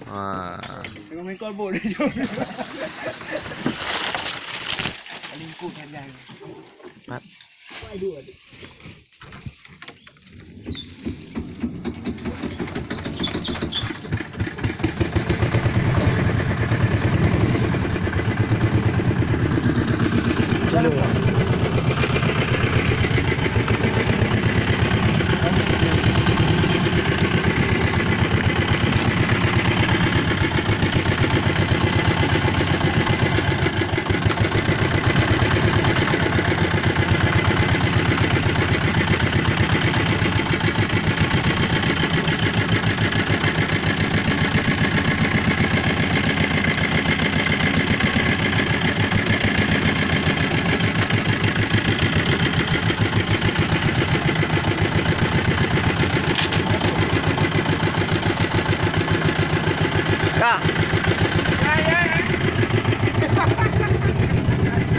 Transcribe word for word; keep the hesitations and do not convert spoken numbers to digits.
Wah. Tengok main kolbot. Paling kuat kan. Pat. Aduh, aduh. Ka.